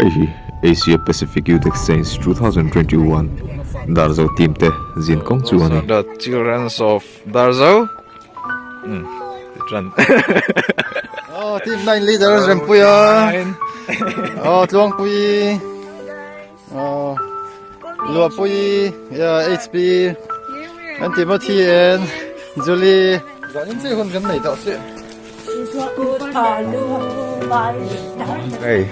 Hei hi Asia Pacific Youth Exchange 2021 Darzo team te zin kawng chu a ni. The childrens of Darzo. Hmm. Tran. Oh, team 9 leaders Rempuia. Oh, Tluangpui. Oh, Luapui. Yeah, HP. And Timothy and Julie. Zanin chi hun kan nei tawh si. Hey.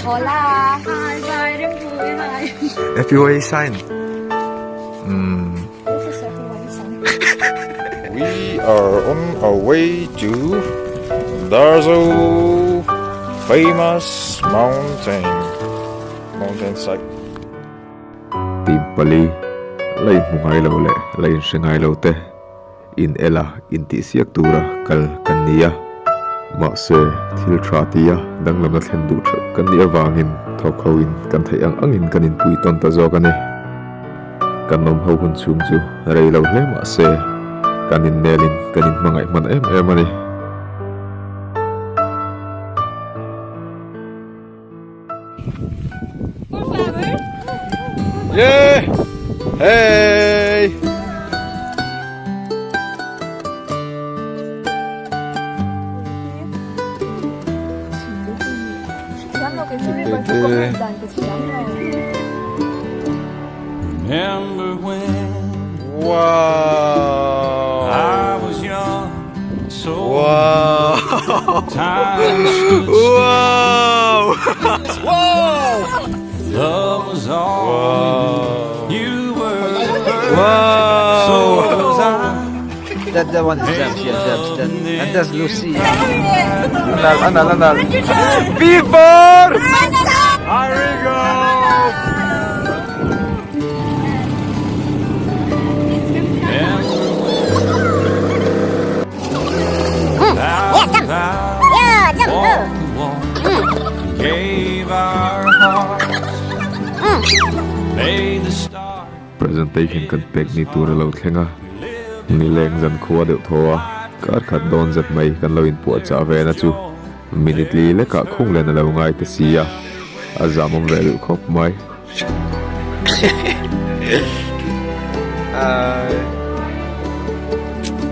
Hola. Hi, bye. Rempui, hi. FUA sign. Hmm. This is everyone sign. We are on our way to Darzo famous mountain mountainside. Team pali la inhmu ngai lo leh la inhre ngai lo te in ela intihsiak tura kal kan ni a. Mahse, thil tha tia danglamna thlen duh theuh kan nih avangin thawk ho in kan theih ang angin kan inpui tawn ta zawk a ni. Kan awm ho hun chhung chu rei lo hle mahse, kan innelin kan inhmangaih hman em em a ni. Yeah! Hey! Remember when Wow! I was young, so Wow! time stood Wow! still. Love was all we knew. You were the first, Wow! so was I. That that one is James, yeah, James. That, and that's Lucy. Anal, anal, anal. Before! Here we go! Remember when I walked the walk, gave our hearts, made the stars. Presentation kan pek ni tur a lo thleng a, nileng zan khua deuh thaw a, kar khat dawn zet mai kan lo inpuahchah ve na chu minute li lekah khung len a lo ngai ta si a, a zamawm ve duh khawp mai.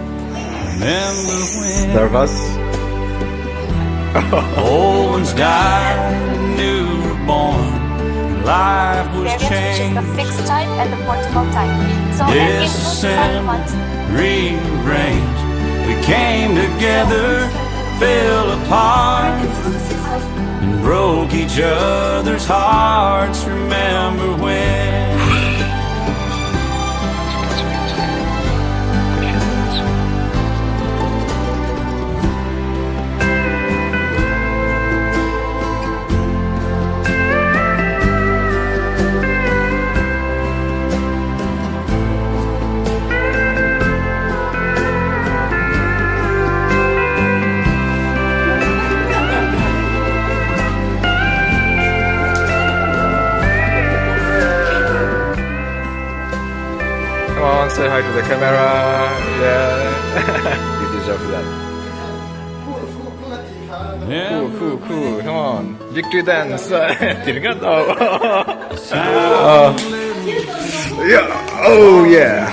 Remember when Nervous? old ones died and new were born, life was Variants which is the changed. fixed type and the portable type. So and in 25 Disassembled, months, rearranged. We came together, fell apart, and broke each other's hearts. Remember when? Come on, say hi to the camera. Yeah. You deserve that. Cool, cool, cool. Come on. Victory dance. Yeah. Oh, yeah.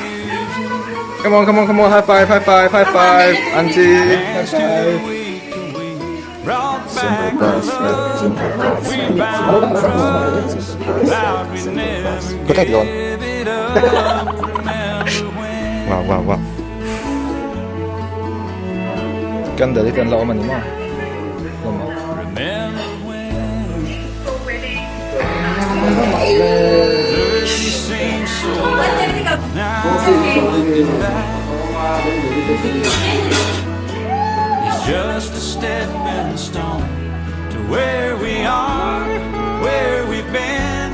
Come on, come on, come on. High five, high five, high five. Auntie. High five. Brought back the love we found trust. Vowed we'd never give it up. Remember when? Wow, wow, wow. Ganda dito ang laman mo. Lama. Remember when? 30 seems so long. Now looking back, it's just a stepping stone to where we are, where we've been.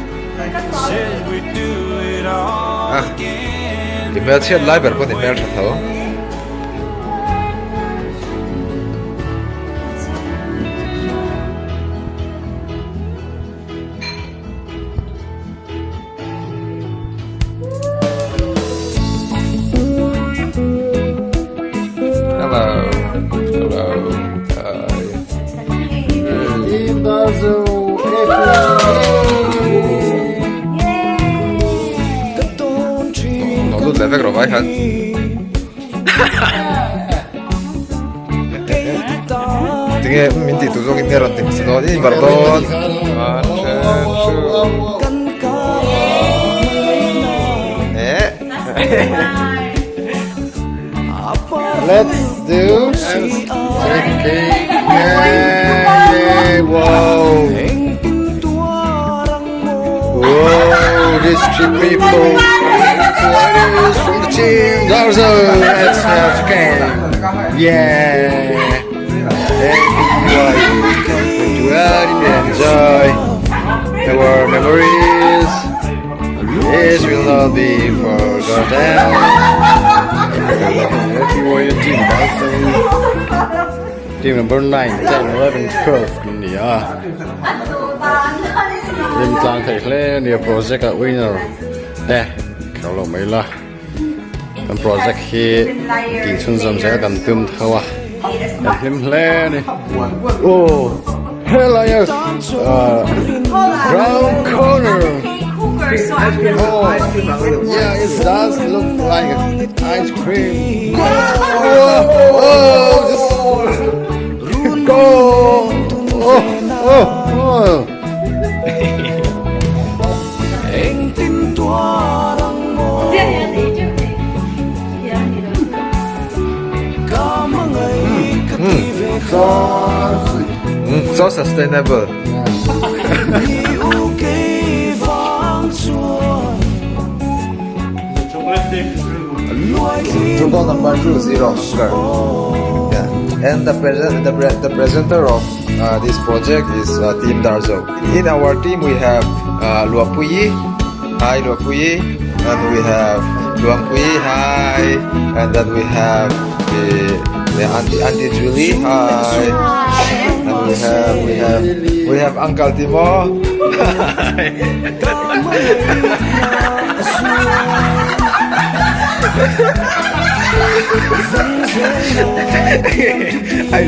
Said we'd do it all Ah. again. Di mel chiat lai ber pawh ni hmel tha tho. Hello. Hello. Hi. Team Darzo. Zavai khan. Tinge min tih tur zawkin nge rawn ti hmasa dawn i barh dawn. One, two, Eh. Let's do take cake. Yeah, wow. Whoa, these three people fighters from the team. Darzo, let's have game. Yeah. Everybody enjoy our memories. This will not be forgotten. Happy Warrior Team Darzo. Team number 9, 10, 11, 12 kan ni a. Lim tlang thei hle a nia project ah winner te kher lo mai la. Kan project hi tih chhunzawm zel kan tum tho a. Kan hlim hle a ni. Oh, helai a brown corner. Oh, yeah, it does look like ice cream. Oh, oh, just go. Oh, oh, oh. So sustainable. Drupal number 20 sugar. Yeah. And the present the, pre the presenter of this project is Team Darzo. In our team we have Luapuyi, hi Luapuyi, and we have Luangpuyi, hi, and then we have the, the Auntie Auntie Julie, hi, and we have we have we have Uncle Timo. Hi.